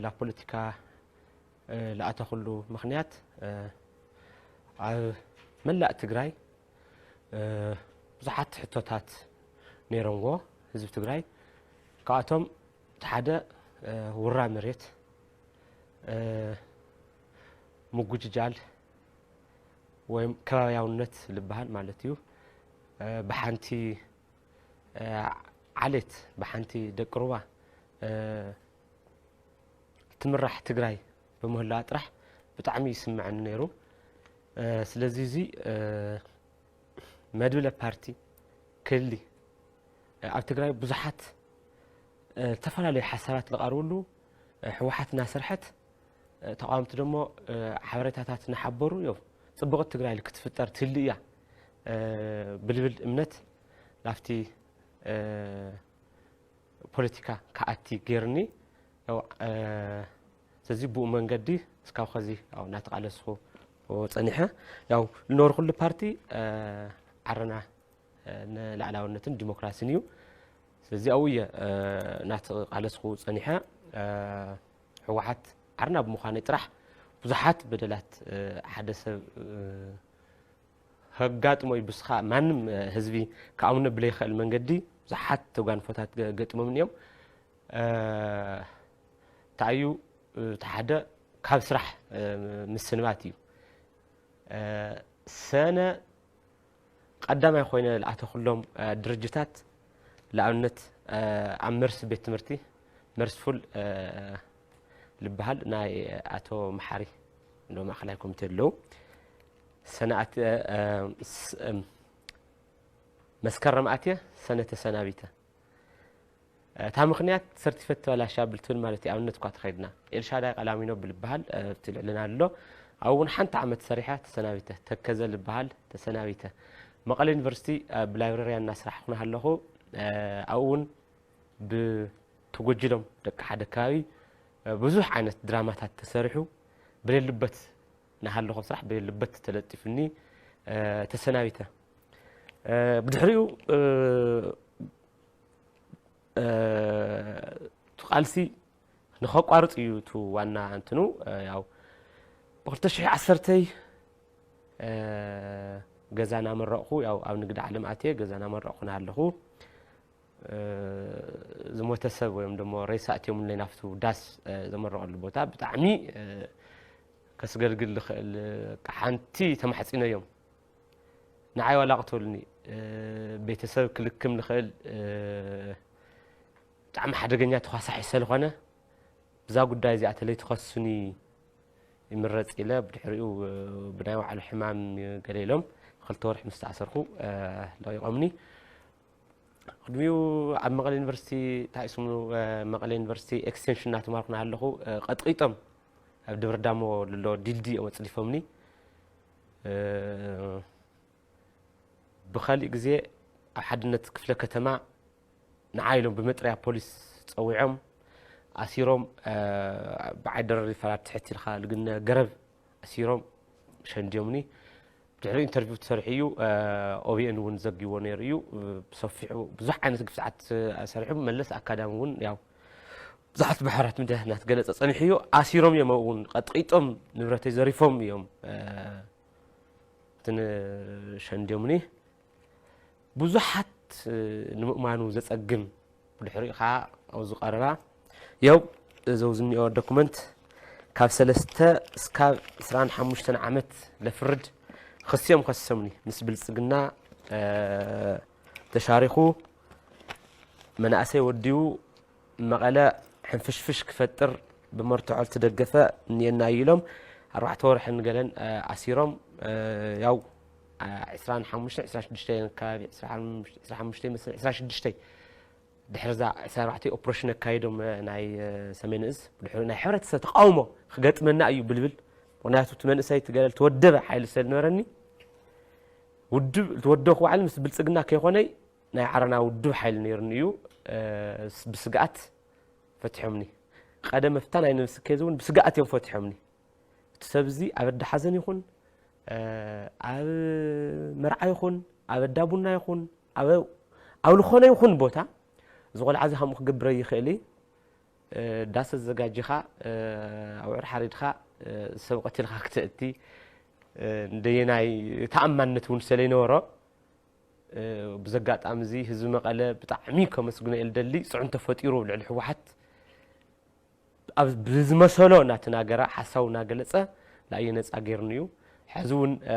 ናብ ፖለቲካ ዝኣተኹሉ ምኽንያት ኣብ መላእ ትግራይ ብዙሓት ሕቶታት ነይሮምዎ ህዝቢ ትግራይ። ካብኣቶም እቲ ሓደ ውራ መሬት፣ ምጉጅጃል ወይም ከባብያውነት ዝበሃል ማለት እዩ። ብሓንቲ ዓሌት፣ ብሓንቲ ደቂ ሩባ ትምራሕ ትግራይ ብምህላዋ ጥራሕ ብጣዕሚ ይስምዐኒ ነይሩ። ስለዚ እዚ መድብለ ፓርቲ ክሊ ኣብ ትግራይ ብዙሓት ዝተፈላለዩ ሓሳባት ዝቐርብሉ፣ ህወሓት እናሰርሐት፣ ተቃወምቲ ደሞ ሓበሬታታት እናሓበሩ እዮም። ፅቡቕት ትግራይ ክትፍጠር ትህሉ እያ ብልብል እምነት ናብቲ ፖለቲካ ክኣቲ ገይርኒ። ስለዚ ብኡ መንገዲ እስካብ ኸዚ እናተቃለስኩ ፀኒሐ። ያው ዝነበርኩሉ ፓርቲ ዓረና ንላዕላውነትን ዲሞክራሲን እዩ። ስለዚ ኣብኡ እየ እናተቃለስኩ ፀኒሐ። ህወሓት ዓረና ብምዃነይ ጥራሕ ብዙሓት በደላት ሓደ ሰብ ከጋጥሞ እዩ። ብስኻ ማንም ህዝቢ ክኣምኖ ብለይኽእል መንገዲ ብዙሓት ተጓንፎታት ገጥሞምኒ እዮም። እንታይ እዩ እቲ ሓደ ካብ ስራሕ ምስንባት እዩ። ሰነ ቀዳማይ ኮይነ ዝኣተኹሎም ድርጅታት ንኣብነት ኣብ መርሲ ቤት ትምህርቲ መርስፉል ዝበሃል ናይ ኣቶ መሓሪ እንዶ ማእኸላይ ኮሚቴ ኣለዉ። ሰነ ኣት- ስ- መስከረም ኣትየ ሰነ ተሰናቢተ። እታ ምኽንያት ሰርቲፈት ተበላሻ ብልትብል ማለት እዩ። ኣብነት እኳ ተኸይድና ኤልሻዳይ ቀላሚኖ ብልበሃል ኣብቲ ልዕልና ኣሎ። ኣብኡ እውን ሓንቲ ዓመት ሰሪሐ ተሰናቢተ። ተከዘ ልበሃል ተሰናቢተ። መቐለ ዩኒቨርሲቲ ብላይብረርያን እናስራሕኹ እናሃለኹ ኣብኡ እውን ብተጎጅሎም ደቂ ሓደ ከባቢ ብዙሕ ዓይነት ድራማታት ተሰሪሑ ብሌሉበት እናሃለኹ ስራሕ ብሌሉበት ተለጢፍኒ ተሰናቢተ። ብድሕሪኡ እቲ ቃልሲ ንኸቋርፅ እዩ እቲ ዋና እንትኑ። ያው ብክልተ ሽሕ ዓሰርተ ገዛ ናመረቕኩ ያው ኣብ ንግዲ ዓለም ኣትየ ገዛ ናመረቕኩ ናሃለኹ ዝሞተ ሰብ ወይም ደሞ ሬሳ እትዮምለይ ናብቲ ዳስ ዘመረቐሉ ቦታ ብጣዕሚ ከስገልግል ዝኽእል ሓንቲ ተማሕፂኖ እዮም። ንዓይ ዋላ ቅትብልኒ ቤተሰብ ክልክም ዝኽእል ብጣዕሚ ሓደገኛ ተኳሳሒ ስለዝኾነ ብዛ ጉዳይ እዚኣ ተለይትኸሱኒ ይምረፅ ኢለ ብድሕሪኡ ብናይ ባዕሉ ሕማም ገለ ኢሎም ክልተ ወርሒ ምስ ተኣሰርኩ ለቒቖምኒ። ቅድሚኡ ኣብ መቐለ ዩኒቨርሲቲ እንታይ ስሙ መቐለ ዩኒቨርሲቲ ኤክስቴንሽን እናተማርኩ እናሃለኹ ቀጥቂጦም ኣብ ደብረ ዳሞ ዘሎ ዲልዲ እዮም ኣፅሊፎምኒ። ብኻሊእ ግዜ ኣብ ሓድነት ክፍለ ከተማ ንዓይ ኢሎም ብመጥርያ ፖሊስ ፀዊዖም ኣሲሮም ብዓይ ደረር ይፈራድ ትሕት ኢልካ ልግነ ገረብ ኣሲሮም ሸንዲዮምኒ። ድሕሪ ኢንተርቪው ተሰሪሑ እዩ። ኦቢኤን እውን ዘጊዎ ነይሩ እዩ። ብሰፊሑ ብዙሕ ዓይነት ግፍዓት ሰሪሑ መለስ ኣካዳሚ እውን ያው ብዙሓት ባሕራት ምድያ እናተገለፀ ፀኒሑ እዩ። ኣሲሮም እዮም እውን ቀጥቂጦም ንብረተይ ዘሪፎም እዮም ትንሸንዲዮምኒ። ብዙሓት ንምእማኑ ዘጸግም ብድሕሪኡ ከዓ ኣብዚ ቀረባ የው እዚ ኣብዚ ዝኒኦ ዶኩመንት ካብ ሰለስተ እስካብ ዕስራን ሓሙሽተን ዓመት ለፍርድ ክስዮም ከሲሶምኒ ምስ ብልጽግና ተሻሪኹ መናእሰይ ወዲቡ መቐለ ሕንፍሽፍሽ ክፈጥር ብመርትዖ ዝተደገፈ እኒኤና እዩ ኢሎም ኣርባዕተ ወርሕን ገለን ኣሲሮም ያው ዕስራን ሓሙሽተን ዕስራን ሽዱሽተን ከባቢ ዕስራን ሓሙሽተን ይመስል ዕስራን ሽዱሽተን ድሕሪ እዛ ዕስራን ኣርባዕተን ኦፕሬሽን ኣካይዶም ናይ ሰሜን እዝ ብድሕሪኡ ናይ ሕብረተሰብ ተቃውሞ ክገጥመና እዩ ብልብል ምክንያቱ እቲ መንእሰይ እቲ ገለ ዝተወደበ ሓይሊ ስለ ዝነበረኒ ውድብ ዝተወደኹ ባዕሊ ምስ ብልፅግና ከይኮነይ ናይ ዓረና ውድብ ሓይሊ ነይሩኒ እዩ ብስግኣት ፈትሖምኒ። ቀደም ኣብታ ናይ ነብሲ ኬዝ እውን ብስግኣት እዮም ፈትሖምኒ። እቲ ሰብ እዚ ኣብ ኣደ ሓዘን ይኹን ኣብ መርዓ ይኹን ኣብ ኣዳ ቡና ይኹን ኣብ ዝኾነ ይኹን ቦታ እዚ ቆልዓ እዚ ከምኡ ክገብረ ይኽእል እዩ እ፣ ዳስ ኣዘጋጂኻ፣ እ፣ ኣብዑር ሓሪድካ፣ እ፣ ሰብ ቀቲልካ ክተእቲ፣ እ፣ እንደየናይ ተኣማንነት እውን ስለይነበሮ፣ እ፣ ብዘጋጣሚ እዚ ህዝቢ መቐለ ብጣዕሚ ከመስግኖ እየ ልደሊ። ጽዕንቶ ፈጢሩ ኣብ ልዕሊ ህወሓት ኣብ ብዝመሰሎ እናተናገረ ሓሳቡ እናገለጸ ለኣየ ነጻ ገይርኒ እዩ። ሕዚ እውን፣ እ፣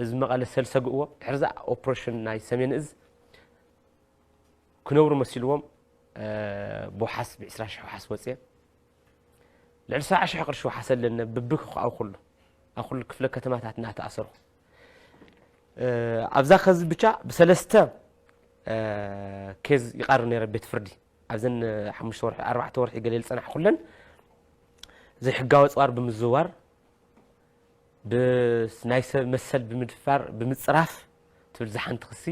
ህዝቢ መቐለ ሰልሰግእዎ ድሕሪ እዛ ኦፕሬሽን ናይ ሰሜን እዝ ክነብሩ መሲልዎም፣ እ፣ ብውሓስ ብዕስራ ሽሕ ውሓስ ወፅየ። ልዕሊ ሰብዓ ሽሕ ቅርሺ ውሓስ ኣለኒ ብብክ ኣብ ኩሉ ኣብ ኩሉ ክፍለ ከተማታት እናተኣሰርኩ፣ እ፣ ኣብዛ ከዚ ብቻ ብሰለስተ፣ እ፣ ኬዝ ይቐርብ ነይረ ቤት ፍርዲ። ኣብዘን ሓሙሽተ ወርሒ ኣርባዕተ ወርሒ ገለ ዝፀናሕኩለን ዘይሕጋዊ ኣፅዋር ብምዝዋር ብስ-፣ ናይ ሰብ መሰል ብምድፋር ብምፅራፍ ትብል ዝሓንቲ ክሲ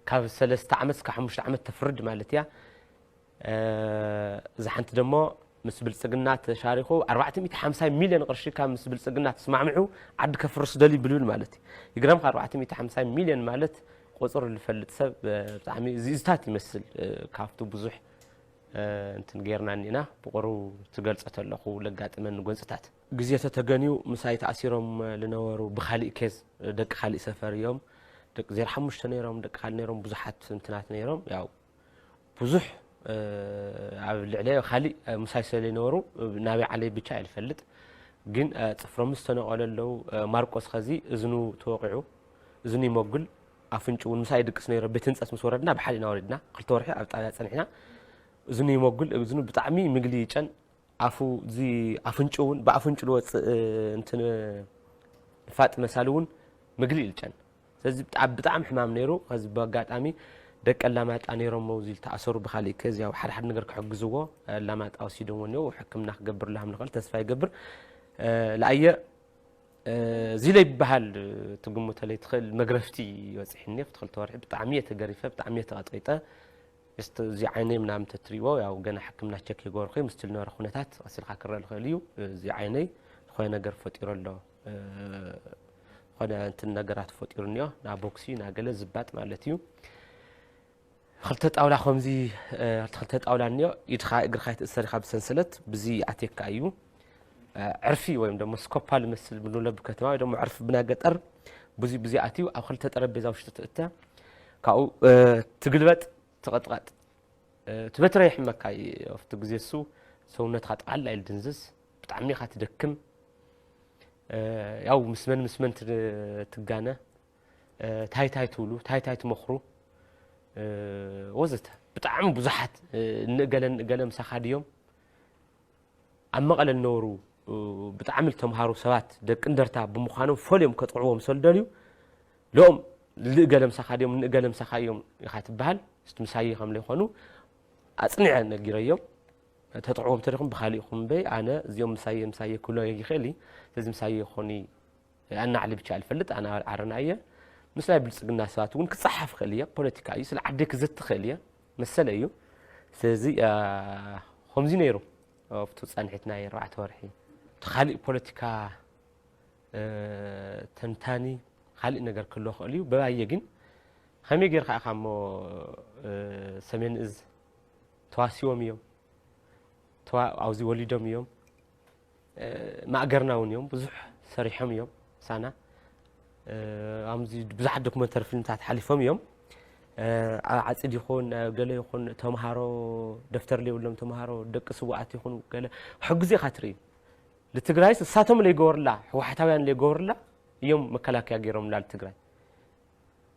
ካብ ሰለስተ ዓመት እስካብ ሓሙሽተ ዓመት ተፍርድ ማለት እያ። እ፣ ዝሓንቲ ደሞ ምስ ብልፅግና ተሻሪኹ ኣርባዕተ ሚእቲ ሓምሳ ሚልዮን ቅርሺ ካብ ምስ ብልፅግና ተስማዕምዑ ዓዲ ከፍርስ ደልዩ ብልብል ማለት እዩ። ይግረምካ ኣርባዕተ ሚእቲ ሓምሳ ሚልዮን ማለት ቁፅር ዝፈልጥ ሰብ፣ እ፣ ብጣዕሚ ዝዝታት ይመስል፣ እ፣ ካብቲ ብዙሕ እ፣ እንትን ጌርና እኒና ብቑሩብ ትገልጸ ተለኹ ለጋጥመኒ ጎንፅታት። ግዜ ተተገንዩ ምሳይ ተኣሲሮም ልነበሩ ብኻሊእ ኬዝ ደቂ ካሊእ ሰፈር እዮም። ደቂ ዜሮ ሓሙሽተ ነይሮም፣ ደቂ ካሊእ ነይሮም፣ ብዙሓት እንትናት ነይሮም። ያው ብዙሕ፣ እ፣ ኣብ ልዕሊ ካሊእ፣ እ፣ ምሳይ ስለ ዘይነበሩ፣ እ፣ ናበይ ዓለይ ብቻ እየ ልፈልጥ። ግን፣ እ፣ ጽፍሮም ዝተነቐሉ ኣለዉ። እ፣ ማርቆስ ኸዚ እዝኑ ተወቒዑ፣ እዝኑ ይመጉል፣ ኣፍንጭኡ እውን ምሳይ ድቅስ ነይሮ፣ ቤት ህንጸት ምስ ወረድና ብሓደ ኢና ወሪድና፣ ክልተ ወርሒ ኣብ ጣብያ ጸኒሕና። እዝኑ ይመጉል፣ እዝኑ ብጣዕሚ ምግሊ ይጨን፣ ኣፉ፣ እዚ ኣፍንጭኡ እውን ብኣፍንጭኡ ዝወፅእ፣ እ፣ እንትን፣ እ፣ ንፋጥ መሳሊ እውን ምግሊ ይጨን። ስለዚ ብጣ-፣ ብጣዕሚ ሕማም ነይሩ። ከዚ ብኣጋጣሚ ደቂ ኣላማጣ ነይሮሞ፣ እዚ ዝተኣሰሩ ብኻሊእ ከዚ ያው ሓደ ሓደ ነገር ክሕግዝዎ ኣላማጣ ወሲዶምዎ እኒኦ፣ ሕክምና ክገብርሉ ሃም ንኽእል ተስፋ ይገብር። እ፣ ለኣየ፣ እ፣ እዚ ለይበሃል ትግምቶ ለይትኽእል መግረፍቲ በፂሕኒ። ኣብቲ ክልተ ወርሒ ብጣዕሚ እየ ተገሪፈ፣ ብጣዕሚ እየ ተቐጥቂጠ። እስቲ እዚ ዓይነይ ምናምን ተትሪእዎ፣ ያው ገና ሕክምና ቸክ ይገበርኩ እየ። ምስቲ ዝነበረ ኩነታት ቀሲልካ ክረአ ዝኽእል እዩ። እዚ ዓይነይ ዝኾነ ነገር ፈጢሩ ኣሎ፣ እ፣ ዝኾነ እንትን ነገራት ፈጢሩ እኒኦ፣ ና ቦክሲ፣ ና ገለ ዝባጥ ማለት እዩ። ክልተ ጣውላ ከምዚ፣ እ፣ ክልተ ጣውላ እኒኦ፣ ኢድኻ እግርኻ ይትእሰር ኢኻ ብሰንሰለት፣ ብዚ ኣትየካ እዩ። እ፣ ዕርፊ ወይም ደሞ ስኮፓ ልመስል ብንብሎ ብከተማ ወይ ደሞ ዕርፊ ብናይ ገጠር፣ ብዙ፣ ብዙ ኣትዩ ኣብ ክልተ ጠረጴዛ ውሽጢ ትእተ፣ ካብኡ፣ እ፣ ትግልበጥ፣ ትቕጥቀጥ። እ፣ እቲ በትረ የሕመካ እዩ። ኣብቲ ግዜ እሱ ሰውነትካ ጠቕላላ እዩ ድንዝዝ፣ ብጣዕሚ ኢኻ ትደክም። እ፣ ያው ምስ መን ምስ መን ት-፣ ትጋነ፣ እ፣ ታይ ታይ ትብሉ፣ ታይ ታይ ትመኽሩ፣ እ፣ ወዘተ። ብጣዕሚ ብዙሓት፣ እ፣ ንእገለ ንእገለ ምሳኻ ድዮም? ኣብ መቐለ ዝነበሩ፣ እ፣ ብጣዕሚ ዝተምሃሩ ሰባት ደቂ እንደርታ ብምዃኖም ፈልዮም ከጥቕዕዎም ስለ ዝደልዩ፣ ለኦም ንእገለ ምሳኻ ድዮም፣ ንእገለ ምሳኻ እዮም ኢኻ ትበሃል። እስቲ ምሳየ ከም ዘይኮኑ ኣጽኒዐ ነጊረዮም። ተጥቕዕዎም ተደኹም ብኻሊእኹም እምበይ፣ ኣነ እዚኦም ምሳየ፣ ምሳየ ክብሎ ይኽእል እዩ። ስለዚ ምሳየ ክኾኑ ኣናዕሊ ብቻ ልፈልጥ፣ ኣነ ዓረና እየ። ምስ ናይ ብልጽግና ሰባት እውን ክጸሓፍ ክእል እየ። ፖለቲካ እዩ፣ ስለ ዓደይ ክዘቲ ክእል እየ። መሰለ እዩ። ስለዚ፣ አ፣ ከምዚ ነይሩ። ኣብቲ ጻንሒት ናይ ኣርባዕተ ወርሒ። እቲ ካልእ ፖለቲካ፣ እ፣ ተንታኒ ካልእ ነገር ክህልዎ ክእል እዩ። በባየ ግን ከመይ ጌርካ ኢኻ እሞ፣ እ፣ ሰሜን እዝ ተዋሲቦም እዮም። ተዋ-፣ ኣብዚ ወሊዶም እዮም። እ፣ ማእገርና እውን እዮም። ብዙሕ ሰሪሖም እዮም ሳና። እ፣ ኣብዚ ብዙሓት ዶክመንተሪ ፊልምታት ሓሊፎም እዮም። እ፣ ኣብ ዓፂድ ይኹን፣ ኣብ ገለ ይኹን ተምሃሮ፣ ደፍተር ዘይብሎም ተምሃሮ፣ ደቂ ስውኣት ይኹን ገለ ሕጉዝ ኢኻ ትርኢ። ንትግራይስ እሳቶም ለይገበሩላ፣ ህወሓታውያን ለይገበሩላ እዮም መከላከያ ገይሮምላ ንትግራይ።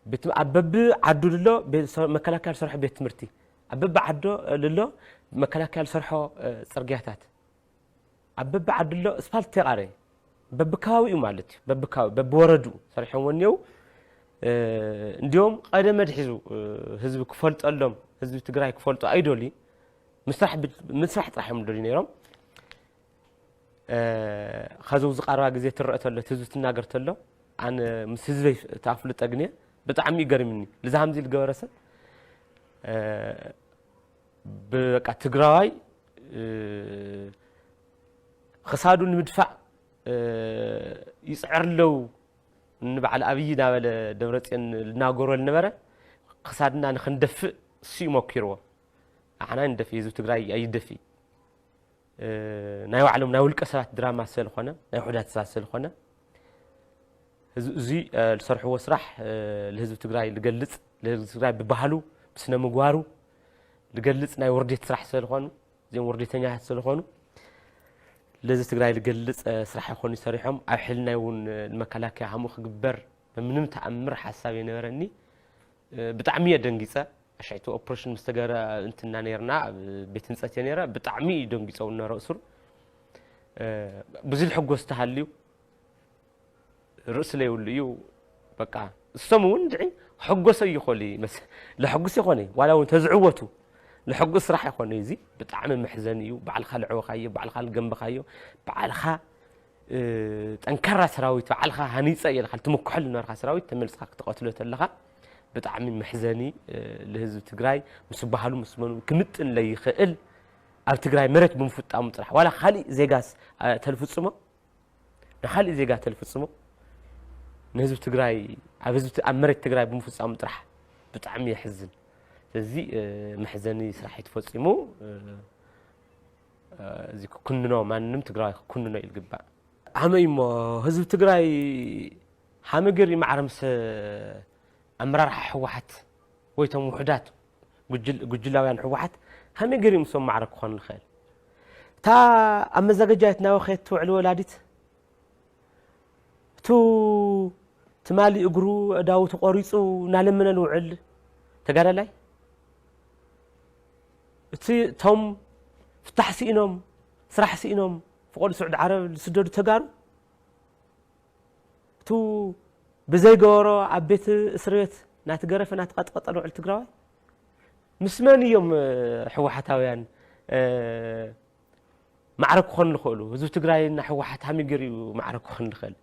ቤት-፣ ኣብ በብዓዱ ልሎ ቤ-፣ ሰ-፣ መከላከያ ዝሰርሖ ቤት ትምህርቲ፣ ኣብ በብዓዶ ልሎ መከላከያ ዝሰርሖ፣ እ፣ ፅርግያታት፣ ኣብ በብዓዱ ልሎ እስፓልት ተቃረ፣ በብከባቢኡ ማለት እዩ። በብከባቢ-፣ በብወረድኡ ሰሪሖምዎ እኒአው። እ፣ እንዲኦም ቀደም ኣትሒዙ፣ እ፣ ህዝቢ ክፈልጠሎም፣ ህዝቢ ትግራይ ክፈልጦ ኣይደልዩ። ምስራሕ ብ-፣ ምስራሕ ጥራሕ እዮም ደልዩ ነይሮም። እ፣ ኸዚ ኣብዚ ቀረባ ግዜ ትረአ ተሎ፣ እቲ ህዝቢ ትናገር ተሎ፣ ኣነ ምስ ህዝበይ ተኣፍልጠ ግን እየ። ብጣዕሚ ይገርምኒ። ልዛሃምዚ ልገበረ ሰብ፣ እ፣ ብ-፣ በቃ ትግራዋይ፣ እ፣ ክሳዱ ንምድፋእ፣ እ፣ ይጽዕር ኣለዉ። ንበዓል ኣብይ እናበለ ደብረጽዮን ልናገሮ ልነበረ፣ ክሳድና ንኽንደፍእ እሱ እዩ መኪርዎ። ኣሕና ንደፊ፣ ህዝቢ ትግራይ ኣይደፊ። እ፣ ናይ ባዕሎም ናይ ውልቀ ሰባት ድራማ ስለኾነ፣ ናይ ውሑዳት ሰባት ስለኾነ፣ እዚ፣ እዚ፣ እ፣ ዝሰርሕዎ ስራሕ፣ እ፣ ንህዝቢ ትግራይ ዝገልጽ፣ ንህዝቢ ትግራይ ብባህሉ፣ ብስነ ምግባሩ ዝገልጽ ናይ ውርዴት ስራሕ ስለኾኑ፣ እዚኦም ውርዴተኛታት ስለኾኑ፣ ለዚ ትግራይ ዝገልጽ፣ እ፣ ስራሕ ይኾኑ ሰሪሖም። ኣብ ሕልናይ እውን፣ እ፣ ንመከላከያ ከምኡ ክግበር ብምንም ተኣምር ሓሳብ የነበረኒ። እ፣ ብጣዕሚ እየ ደንጊጸ። ኣሻይቱ ኦፕሬሽን ምስ ተገረ እንትና ነርና፣ ኣብ ቤት ህንጸት እየ ነረ። ብጣዕሚ እዩ ደንጊጸው እነ ርእሱር። እ፣ ብዙ ዝሕጎስ ተሃልዩ ርእሲ ለይብሉ እዩ። በቃ እሶም እውን ድዒ ክሕጎሰ ይኽእሉ እዩ መስ-፣ ለሕጉስ ይኾነ እዩ። ዋላ እውን ተዝዕወቱ ለሕጉስ ስራሕ ይኾነ እዩ። እዚ ብጣዕሚ መሕዘኒ እዩ። ባዕልኻ ለዕወኻዮ፣ ባዕልኻ ልገንበኻዮ፣ ባዕልኻ፣ እ፣ ጠንካራ ሰራዊት፣ ባዕልኻ ሃኒጸ እየ ኢልካ ልትምክሖ ልነበርካ ሰራዊት ተመልስካ ክትቐትሎ ተለኻ ብጣዕሚ መሕዘኒ፣ እ፣ ልህዝቢ ትግራይ ምስ ባህሉ ምስ መኑ ክምጥን ለይኽእል ኣብ ትግራይ መሬት ብምፍጣሙ ጥራሕ ዋላ ካሊእ ዜጋስ፣ እ፣ ተልፍጽሞ ንኻሊእ ዜጋ ተልፍጽሞ ንህዝቢ ትግራይ ኣብ ህዝቢ ት-፣ ኣብ መሬት ትግራይ ብምፍጻሙ ጥራሕ ብጣዕሚ የሕዝን። ስለዚ፣ እ፣ መሕዘኒ ስራሕ እዩ ተፈጺሙ። እ፣ እ፣ እዚ ክኩንኖ ማንም ትግራዋይ ክኩንኖ እዩ ዝግባእ። ሃመይ እሞ ህዝቢ ትግራይ ሃመ ገይሩ እዩ ማዕረ ምስ ኣመራርሓ ህወሓት ወይ እቶም ውሑዳት ጉጅል-፣ ጉጅላውያን ህወሓት ሃመይ ገይሩ እዩ ምስኦም ማዕረ ክኾን ንኽእል። እታ ኣብ መዛገጃየት እናወኸየት ትውዕል ወላዲት፣ እቱ ትማሊ እግሩ ኣእዳዉ ተቖሪጹ እናለመነ ልውዕል ተጋዳላይ፣ እቲ እቶም ፍታሕ ስኢኖም፣ ስራሕ ስኢኖም፣ ፍቖዱ ስዑድ ዓረብ ዝስደዱ ተጋሩ፣ እቱ ብዘይገበሮ ኣብ ቤት እስር ቤት እናተገረፈ እናተቐጥቀጠ ልውዕል ትግራዋይ፣ ምስ መን እዮም፣ እ፣ ህወሓታውያን፣ እ፣ ማዕረ ክኾኑ ዝኽእሉ? ህዝቢ ትግራይ እና ህወሓት ሃመይ ገይሩ እዩ ማዕረ ክኾን ዝኽእል?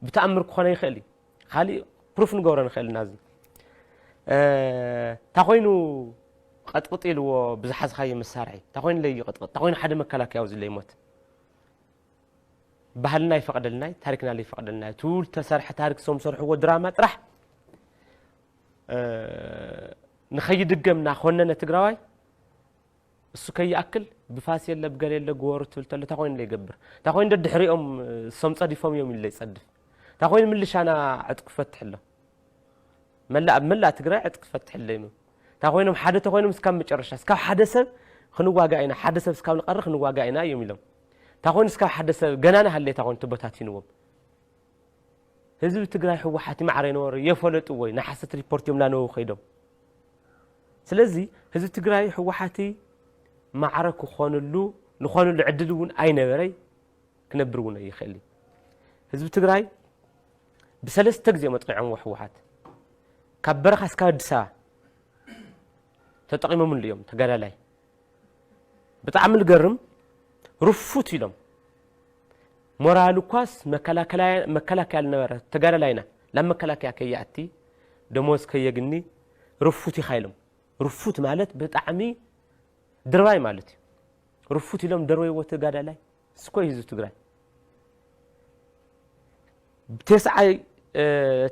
ብተኣምር ክኾነ ይኽእል እዩ። ካሊእ ፕሩፍ ንገብሮ ንኽእል ኢና። እዚ፣ እ፣ እንታ ኮይኑ ቀጥቅጥ ኢልዎ ብዝሓዝኻዮ መሳርሒ፣ እንታ ኮይኑ ለይቕጥቅጥ፣ እንታ ኮይኑ ሓደ መከላከያዊ ዝለይሞት። ባህልና ይፈቕደልና፣ ታሪክና ይፈቕደልና። እቲ ዝተሰርሐ ታሪክ፣ እሶም ዝሰርሕዎ ድራማ ጥራሕ፣ እ፣ ንኸይድገም እናኾነነ ትግራዋይ፣ እሱ ከይኣክል ብፋስ የለ፣ ብገለ የለ፣ ግበሩ ትብል ተሎ፣ እንታይ ኮይኑ ይገብር? እንታይ ኮይኑ ደድሕሪኦም፣ እ፣ እሶም ጸዲፎም እዮም ኢለ ይጸድፍ? እንታይ ኮይኑ ምልሻና ዕጥቂ ክፈትሕ ኣሎ? መላእ፣ ኣብ መላእ ትግራይ ዕጥቂ ክፈትሕ ኣሎ እዩ። እንታይ ኮይኖም ሓደ ተኮይኖም እስካብ መጨረሻ፣ እስካብ ሓደ ሰብ ክንዋጋእ ኢና፣ ሓደ ሰብ እስካብ ንቐሪ ክንዋጋእ ኢና እዮም ኢሎም። እንታይ ኮይኑ እስካብ ሓደ ሰብ ገና ንሃለየ እንታይ ኮይኑ ተበታቲንዎም? ህዝቢ ትግራይ ህወሓት ማዕረ ይነበሩ የፈለጥዎ እዩ፣ ናይ ሓሰት ሪፖርት እዮም እናነበቡ ከይዶም። ስለዚ ህዝቢ ትግራይ ህወሓት ማዕረ ክኾንሉ፣ ዝኾንሉ ዕድል እውን ኣይነበረይ፣ ክነብር እውን ኣይኽእል እዩ። ህዝቢ ትግራይ ብሰለስተ ግዜ መጥቂዖምዎ ህወሓት። ካብ በረኻ እስካብ ኣዲስ ኣበባ ተጠቒሞምሉ እዮም ተጋዳላይ። ብጣዕሚ ዝገርም፣ ርፉት ኢሎም። ሞራሉ እኳስ መከላከያ፣ መከላከያ ዝነበረ ተጋዳላይና ናብ መከላከያ ከይኣቲ፣ ደሞዝ ከየግኒ፣ ርፉት ኢኻ ኢሎም። ርፉት ማለት ብጣዕሚ ድርባይ ማለት እዩ። ርፉት ኢሎም ደርበይዎ ተጋዳላይ። እስኮ እዩ ህዝቢ ትግራይ። ተስዓይ፣ እ፣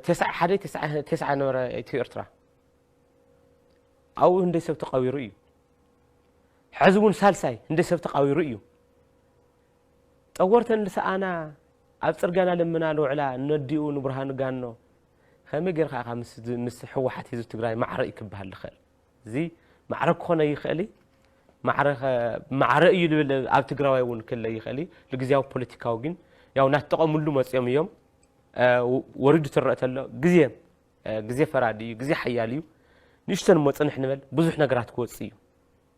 ተስዓይ ሓደ፣ ተስዓይ፣ ተስዓይ ነበረ ኢትዮ ኤርትራ። ኣብኡ ህንደይ ሰብ ተቐቢሩ እዩ። ሕዚ እውን ሳልሳይ ህንደይ ሰብ ተቐቢሩ እዩ። ጠወርተን ዝሰኣና ኣብ ጽርግያና ለምና ልውዕላ ነዲኡ ንብርሃኑ ጋኖ ከመይ ጌርካ ኢኻ ምስ፣ ምስ ህወሓት ህዝቢ ትግራይ ማዕረ እዩ ክበሃል ዝኽእል? እዚ ማዕረ ክኾነ ይኽእል እዩ። ማዕረ ኸ-፣ ማዕረ እዩ ዝብል ኣብ ትግራዋይ እውን ክህለ ይኽእል እዩ። ንግዝያዊ ፖለቲካዊ ግን ያው እናተጠቐምሉ መፅዮም እዮም። እ፣ ወሪዱ ትረአ ተሎ ግዜ፣ እ፣ ግዜ ፈራዲ እዩ፣ ግዜ ሓያል እዩ። ንእሽተን እሞ ፅንሕ ንበል፣ ብዙሕ ነገራት ክወፅእ እዩ።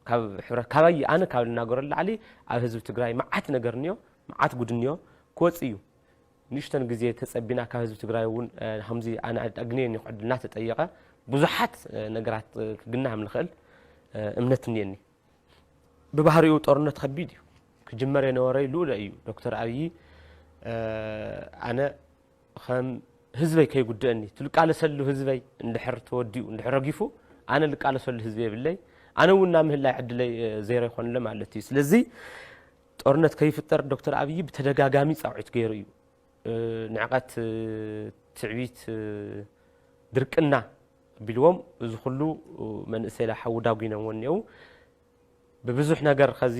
ካብ ሕብረ-፣ ካባይ ኣነ ካብ ልናገሮ ላዕሊ ኣብ ህዝቢ ትግራይ መዓት ነገር እኒኦ፣ መዓት ጉድ እኒኦ ክወፅእ እዩ። ንእሽተን ግዜ ተፀቢና ካብ ህዝቢ ትግራይ እውን፣ እ፣ ከምዚ ኣነ ኣግንየኒ ክዕድልና ተጠየቐ ብዙሓት፣ እ፣ ነገራት፣ እ፣ ክግናሃም ንኽእል፣ እ፣ እምነት እኒአኒ። ብባህሪኡ ጦርነት ከቢድ እዩ። ክጅመር የነበረ ልኡለ እዩ። ዶክተር ኣብዪ፣ እ፣ ኣነ ከም ህዝበይ ከይጉድአኒ፣ ትልቃለሰሉ ህዝበይ እንድሕር ተወዲኡ፣ እንድሕር ረጊፉ፣ ኣነ ልቃለሰሉ ህዝቢ የብለይ። ኣነ እውን ናብ ምህላይ ዕድለይ፣ እ፣ ዜሮ ይኾንለ ማለት እዩ። ስለዚ ጦርነት ከይፍጠር ዶክተር ኣብዪ ብተደጋጋሚ ጻውዒት ገይሩ እዩ። እ፣ ንዕቀት፣ እ፣ ትዕቢት፣ እ፣ ድርቅና ቢልዎም እዚ ኩሉ፣ እ፣ መንእሰይ ሓዊ ዳጒኖምዎ እኒአው። ብብዙሕ ነገር ኸዚ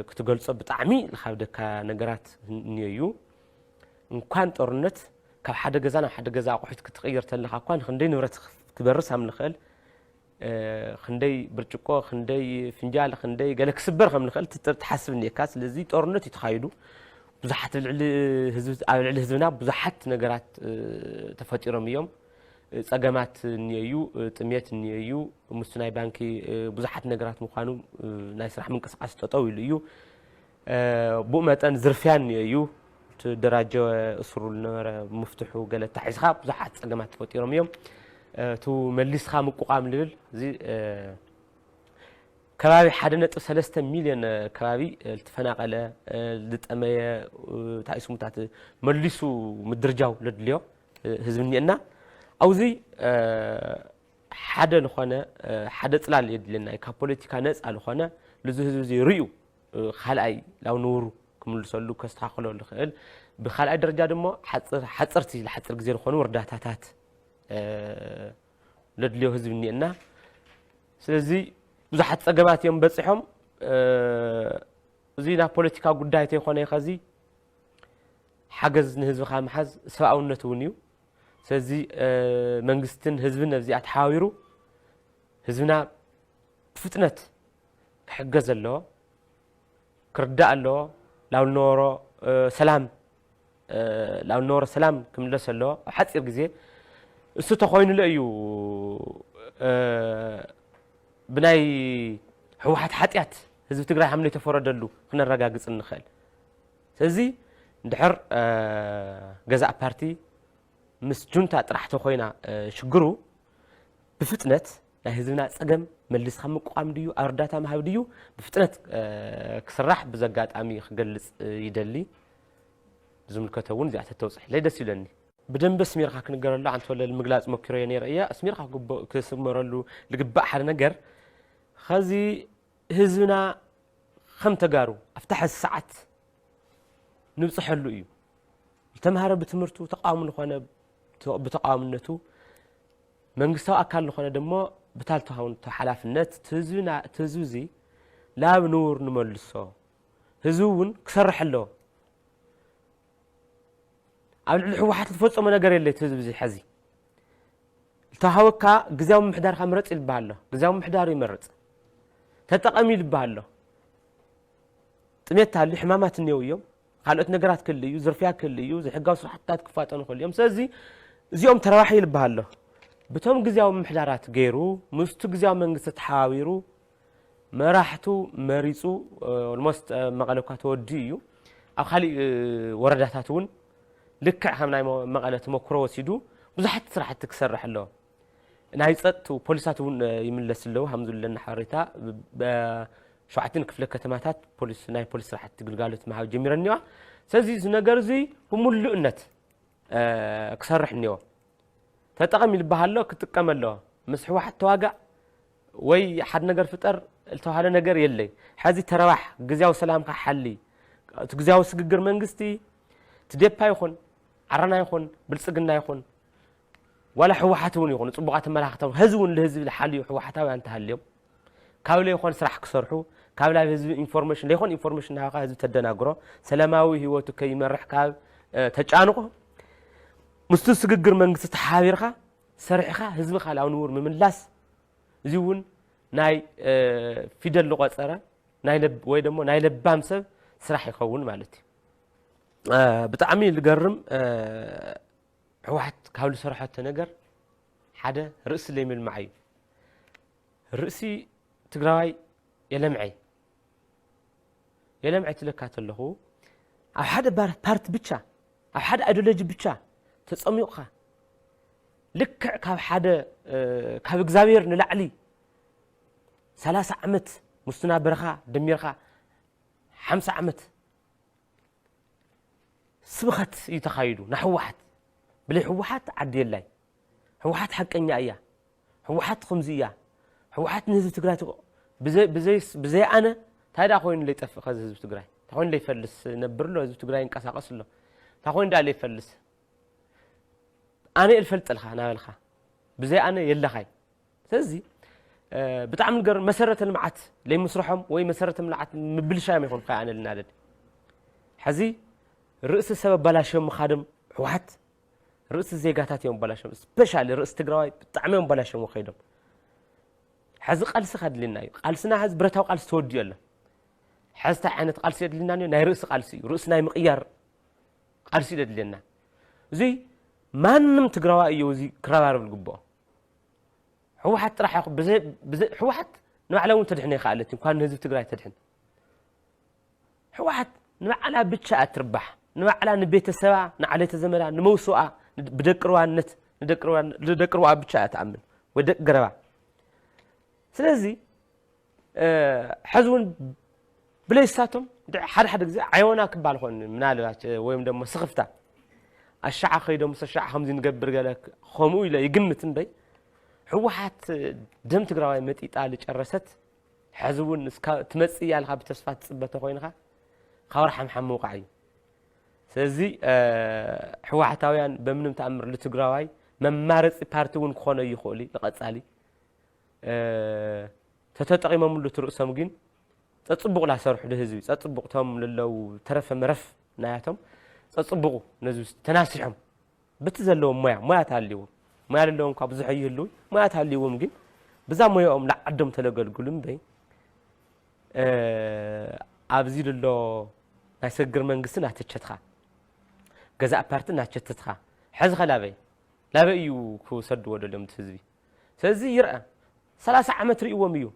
ክትገልጾ ብጣዕሚ ዝኸብደካ ነገራት እኒኦ እዩ። እንኳን ጦርነት፣ ካብ ሓደ ገዛ ናብ ሓደ ገዛ ኣቑሑት ክትቕይር ተለኻ እኳ ንክንደይ ንብረት ክበርስ ከም ንኽእል፣ ክንደይ ብርጭቆ፣ ክንደይ ፍንጃል፣ ክንደይ ገለ ክስበር ከም ንኽእል ትሓስብ እኒካ። ስለዚ ጦርነት እዩ ተኻይዱ። ብዙሓት ኣብ ልዕሊ ህዝብና ብዙሓት ነገራት ተፈጢሮም እዮም። ጸገማት እኒኦዩ፣ ጥሜት እኒኦዩ፣ ሙስናይ ባንኪ ብዙሓት ነገራት ምዃኑ ናይ ስራሕ ምንቅስቃስ ጠጠው ኢሉ እዩ። ብኡ መጠን ዝርፍያ እኒኦዩ፣ እቲ ደራጀ እሱሩ ዝነበረ ምፍትሑ ገለ ታሒዝካ ብዙሓት ጸገማት ተፈጢሮም እዮም። እቲ መሊስካ ምቁቋም ልብል እዚ ከባቢ ሓደ ነጥቢ ሰለስተ ሚልዮን ከባቢ ዝተፈናቐለ፣ ዝጠመየ፣ እንታይ ስሙታት መሊሱ ምድርጃው ለድልዮ ህዝቢ እኒአና። ኣብዚ ሓደ ዝኾነ ሓደ ጽላል የድልየና እዩ። ካብ ፖለቲካ ነፃ ዝኾነ ልዚ ህዝቢ እዚ ርእዩ ካልኣይ ላው ንውሩ ክምልሰሉ ከስተኻኽሎ ዝኽእል፣ ብካልኣይ ደረጃ ድማ ሓጽርቲ ዝሓጽር ግዜ ዝኾኑ እርዳታታት ለድልዮ ህዝቢ እኒአና። ስለዚ ብዙሓት ጸገማት እዮም በጺሖም። እዚ ናብ ፖለቲካ ጉዳይ ተይኮነ ከዚ ሓገዝ ንህዝብኻ ምሓዝ ሰብኣውነት እውን እዩ። ስለዚ መንግስትን ህዝብን ኣብዚኣ ተሓባቢሩ ህዝብና ብፍጥነት ክሕገዝ ኣለዎ፣ ክርዳእ ኣለዎ። ላው ዝነበሮ ሰላም ላው ዝነበሮ ሰላም ክምለስ ኣለዎ ኣብ ሓፂር ግዜ። እሱ ተኾይኑለ እዩ ብናይ ህወሓት ሓጢኣት ህዝቢ ትግራይ ሃም ዘይተፈረደሉ ክነረጋግፅ እንኽእል። ስለዚ እንድሕር ገዛእ ፓርቲ ምስ ጁንታ ጥራሕ ተኾይና ሽግሩ ብፍጥነት ናይ ህዝብና ፀገም መሊስካ ምቋም ድዩ ኣብ እርዳታ ምሃብ ድዩ ብፍጥነት ክስራሕ ብዚ ኣጋጣሚ ክገልፅ ይደሊ። ዝምልከቶ እውን እዚኣ ተተውፅሕለይ ደስ ይብለኒ። ብደንቢ ኣስሚርካ ክንገረሉ ኣንተወለል ምግላፅ ሞኪረዮ ነይረ እየ። ኣስሚርካ ክስመረሉ ዝግባእ ሓደ ነገር ኸዚ ህዝብና ከም ተጋሩ ኣብታ ሕዚ ሰዓት ንብፅሐሉ እዩ። ዝተምሃረ ብትምህርቱ ተቃዋሚ ዝኾነ ብተቃዋምነቱ መንግስታዊ ኣካል ዝኾነ ደሞ ብታልተሃውንቶ ሓላፍነት እቲ ህዝቢ እዚ ናብ ንውር ንመልሶ ህዝቢ እውን ክሰርሕ ኣለዎ። ኣብ ልዕሊ ህወሓት ዝፈፀሞ ነገር የለ እቲ ህዝቢ እዚ ሕዚ ዝተሃወካ ግዜያዊ ምምሕዳርካ ምረፅ ይልበሃሎ። ግዜያዊ ምምሕዳሩ ይመርፅ ተጠቐም ይልበሃሎ። ጥሜት ታሊ ሕማማት እኒው እዮም። ካልኦት ነገራት ክል እዩ ዝርፍያ ክል እዩ ዝሕጋዊ ስራሕትታት ክፋጠኑ ክል እዮም። ስለዚ እዚኦም ተረባሒ ይልበሃሎ። ብቶም ግዜያዊ ምምሕዳራት ገይሩ ምስቱ ግዜያዊ መንግስቲ ተሓባቢሩ መራሕቱ መሪፁ ኦልሞስት መቐለ እኳ ተወዲኡ እዩ። ኣብ ካሊእ ወረዳታት እውን ልክዕ ከም ናይ መቐለ ተመክሮ ወሲዱ ብዙሓት ስራሕቲ ክሰርሕ ኣለዎ። ናይ ፀጥቱ ፖሊሳት እውን ይምለስ ኣለዉ ሃም ዝብለና ሓበሬታ ሸውዓተን ክፍለ ከተማታት ፖሊስ ናይ ፖሊስ ስራሕቲ ግልጋሎት ምሃብ ጀሚረን እኒዋ። ስለዚ እዚ ነገር እዚ ብምሉእነት ክሰርሕ እኒዎ። ተጠቐም ይልበሃሎ ክጥቀም ኣለዎ። ምስ ህወሓት ተዋጋእ ወይ ሓደ ነገር ፍጠር ዝተባሃለ ነገር የለይ። ሕዚ ተረባሕ፣ ግዜያዊ ሰላምካ ሓሊ። እቲ ግዜያዊ ስግግር መንግስቲ ትዴፓ ይኹን ዓረና ይኹን ብልፅግና ይኹን ዋላ ህወሓት እውን ይኹኑ ፅቡቓት ተመላኽቶም ህዚ እውን ንህዝቢ ዝሓልዩ ህወሓታውያን እንተሃልዮም ካብ ለይኾን ስራሕ ክሰርሑ ካብ ናብ ህዝቢ ኢንፎርሜሽን ለይኾን ኢንፎርሜሽን ናሃካ ህዝቢ ተደናግሮ ሰላማዊ ህይወቱ ከይመርሕ ካብ ተጫንቆ ምስቲ ስግግር መንግስቲ ተሓቢርካ ሰሪሕኻ ህዝብኻ ላብ ንቡር ምምላስ እዚ እውን ናይ ፊደል ዝቆፀረ ወይ ደሞ ናይ ለባም ሰብ ስራሕ ይኸውን ማለት እዩ። ብጣዕሚ ዝገርም ህወሓት ካብ ዝሰርሐቶ ነገር ሓደ ርእሲ ለይምልማዕ እዩ። ርእሲ ትግራዋይ የለምዐ የለምዐ ትለካ ተለኹ ኣብ ሓደ ፓርቲ ብቻ ኣብ ሓደ ኣይዲዮሎጂ ብቻ ተፀሚቑካ ልክዕ ካብ ሓደ ካብ እግዚኣብሔር ንላዕሊ ሰላሳ ዓመት ምስቱ ናበርኻ ደሚርካ ሓምሳ ዓመት ስብኸት እዩ ተኻይዱ ንህወሓት። ብለይ ህወሓት ዓዲ የላይ። ህወሓት ሓቀኛ እያ። ህወሓት ከምዚ እያ። ህወሓት ንህዝቢ ትግራይ ብዘይ ኣነ እንታይ ደኣ ኮይኑ ለይጠፍእ ከዚ ህዝቢ ትግራይ እንታይ ኮይኑ ለይፈልስ ነብር ኣሎ ህዝቢ ትግራይ ይንቀሳቀስ ኣሎ እንታይ ኮይኑ ደኣ ለይፈልስ ኣነ እየ ልፈልጠልካ ናበልካ ብዘይ ኣነ የለኻይ። ስለዚ ብጣዕሚ ንገር መሰረተ ልምዓት ለይምስርሖም ወይ መሰረተ ልምዓት ምብልሻዮም ይኾን ከኣነ ልናደድ። ሕዚ ርእሲ ሰብ ኣባላሽዮም ምኻዶም ህወሓት ርእሲ ዜጋታት እዮም ኣባላሽዮም። ስፔሻሊ ርእሲ ትግራዋይ ብጣዕሚ እዮም ኣባላሽዮም ከይዶም። ሕዚ ቃልሲ ከድልና እዩ። ቃልስና ሕዚ ብረታዊ ቃልሲ ተወዲኡ ኣሎ። ሕዚ እንታይ ዓይነት ቃልሲ የድልና እዩ? ናይ ርእሲ ቃልሲ እዩ። ርእሲ ናይ ምቕያር ቃልሲ እዩ ዘድልየና። እዙይ ማንም ትግራዋይ እዩ እዚ ክረባረብ ዝግብኦ። ህወሓት ጥራሕ ይኹ- ብዘይ- ብዘይ- ህወሓት ንባዕላ እውን ተድሕነ ይኸኣለት እንኳን ንህዝቢ ትግራይ ተድሕን። ህወሓት ንባዕላ ብቻ እያ ትርባሕ። ንባዕላ ንቤተሰባ፣ ንዓሌተ ዘመዳ፣ ንመውስኣ፣ ንድ- ብደቂ ርዋነት ንደቂ ርዋ- ንደቂ ርዋ ብቻ እያ ትኣምን ወይ ደቂ ገረባ። ስለዚ ሕዚ እውን ብለይሳቶም ሓደ ሓደ ግዜ ዓይወና ክባል ኾን ምናልባት ወይም ደሞ ስኽፍታ ኣሻዓ ኸይዶም ሰሻዓ ከምዚ ንገብር ገለ ከምኡ ኢለ ይግምት እምበይ ህወሓት ደም ትግራዋይ መጢጣ ልጨረሰት ሕዚ እውን እስካ ትመጽእ እያ ኢልካ ብተስፋ ትጽበ ተኾይንካ ካብ ርሓምሓም ምውቃዕ እዩ። ስለዚ ህወሓታውያን በምንም ተኣምር ልትግራዋይ መማረፂ ፓርቲ እውን ክኾነ ይኽእል እዩ ንቐጻሊ ተተጠቒሞምሉ ትርእሶም ግን ጸጽቡቕ ላሰርሑ ድህዝቢ ጸጽቡቕ ቶም ልለው ተረፈ መረፍ ናያቶም ጸጽቡቑ ነዚ ተናሲሖም ብቲ ዘለዎም ሞያ ሞያ ታልዎም ሞያ ልለዎም እኳ ብዙሕ ይህልው ሞያ ታልዎም ግን ብዛ ሞያኦም ላዓዶም ተለገልግሉ እምበይ ኣብዚ ልሎ ናይ ሰግር መንግስቲ ናተቸትኻ ገዛእ ፓርቲ ናቸትትኻ ሕዚ ኸላበይ ላበይ እዩ ክሰድዎ ደልዮም እቲ ህዝቢ ስለዚ ይርአ ሰላሳ ዓመት ርእዎም እዩ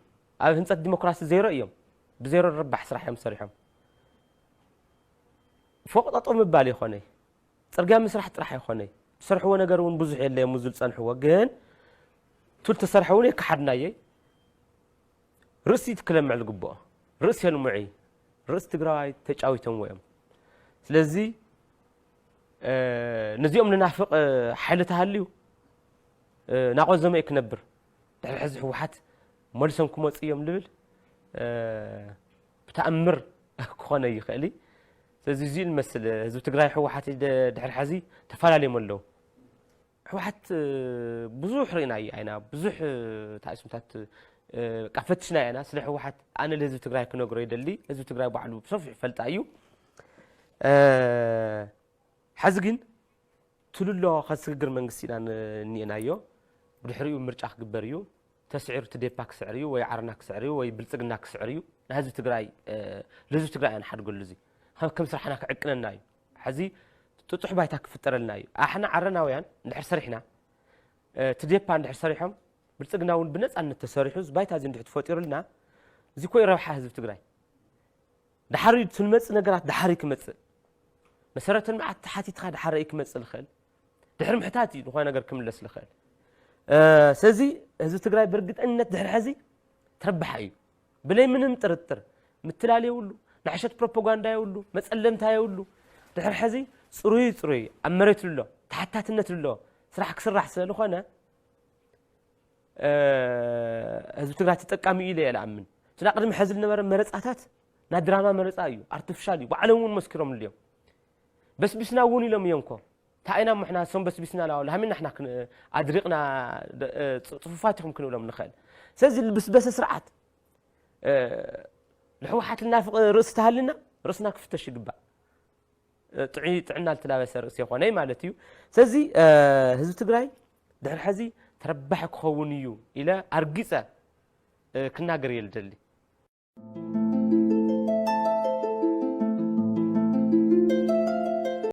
ኣብ ህንፀት ዲሞክራሲ ዜሮ እዮም ብዜሮ ርባሕ ስራሕ እዮም ሰሪሖም ፎቕ ጠጠው ምባል ይኾነ ፅርግያ ምስራሕ ጥራሕ ይኾነ ዝሰርሕዎ ነገር እውን ብዙሕ የለዮም ዝብል ፀንሕዎ ግን ቱል ተሰርሐ እውን የከሓድናየ ርእሲ ትክለምዕ ዝግብኦ ርእሲ የልሙዒ ርእሲ ትግራዋይ ተጫዊቶምዎ እዮም ስለዚ ነዚኦም ንናፍቕ ሓይሊ ተሃልዩ ናቆዘመ ክነብር ድሕሪ ሕዚ ህወሓት መልሶም ክመፁ እዮም ልብል ብተኣምር ክኾነ ይኽእል ስለዚ እዚኡ ንመስል ህዝቢ ትግራይ ህወሓት ድሕሪ ሕዚ ተፈላለዮም ኣለዉ ህወሓት ብዙሕ ርኢና እዩ ኣይና ብዙሕ ታእስምታት ቃ ፈትሽና ኢና ስለ ህወሓት ኣነ ለህዝቢ ትግራይ ክነግሮ ይደሊ ህዝቢ ትግራይ ባዕሉ ብሰፊሑ ፈልጣ እዩ ሓዚ ግን ትልሎ ከስግግር መንግስቲ ኢና እኒኤናዮ ብድሕሪኡ ምርጫ ክግበር እዩ ተስዒሩ ትዴፓ ክስዕር እዩ ወይ ዓረና ክስዕር እዩ ወይ ብልፅግና ክስዕር እዩ ንህዝቢ ትግራይ ለህዝቢ ትግራይ ኣንሓድገሉ እዚ ከም ስራሕና ክዕቅነና እዩ ሕዚ ጥጡሕ ባይታ ክፍጠረልና እዩ ኣሕና ዓረናውያን እንድሕር ሰሪሕና ትዴፓ እንድሕር ሰሪሖም ብልፅግና እውን ብነፃነት ተሰሪሑ እዚ ባይታ እዚ እንድሕር ተፈጢሩልና እዚ ኮይ ረብሓ ህዝቢ ትግራይ ዳሓር እዩ ትንመፅእ ነገራት ዳሓር እዩ ክመፅእ መሰረተ ልምዓት ተሓቲትካ ዳሓር እዩ ክመፅእ ዝኽእል ድሕሪ ምሕታት እዩ ዝኾነ ነገር ክምለስ ዝኽእል ስለዚ ህዝቢ ትግራይ ብርግጠኝነት ድሕሪ ሕዚ ትረብሓ እዩ ብለይ ምንም ጥርጥር ምትላል የብሉ ንዕሸት ፕሮፓጋንዳ የብሉ መፀለምታ የብሉ ድሕሪ ሕዚ ፅሩይ ፅሩይ ኣብ መሬት ኣሎ ተሓታትነት ኣሎ ስራሕ ክስራሕ ስለ ዝኾነ ህዝቢ ትግራይ ተጠቃሚ እዩ ኢለ እየ ዝኣምን እቲ ናብ ቅድሚ ሕዚ ዝነበረ መረፃታት ናይ ድራማ መረፃ እዩ ኣርቲፊሻል እዩ ባዕሎም እውን መስኪሮምሉ እዮም በስቢስና እውን ኢሎም እዮም ኮ እንታይ ኢና ምሕና እሶም በስቢስና ላዋሉ ሃሚና ሕና ኣድሪቕና ፅፉፋት ኢኹም ክንብሎም ንኽእል ስለዚ ልብስበሰ ስርዓት ንሕወሓት ልናፍቕ ርእሲ ተሃልና ርእስና ክፍተሽ ይግባእ ጥዑይ ጥዕና ልተላበሰ ርእሲ ይኾነይ ማለት እዩ ስለዚ ህዝቢ ትግራይ ድሕሪ ሕዚ ተረባሒ ክኸውን እዩ ኢለ ኣርጊፀ ክናገር እየ ልደሊ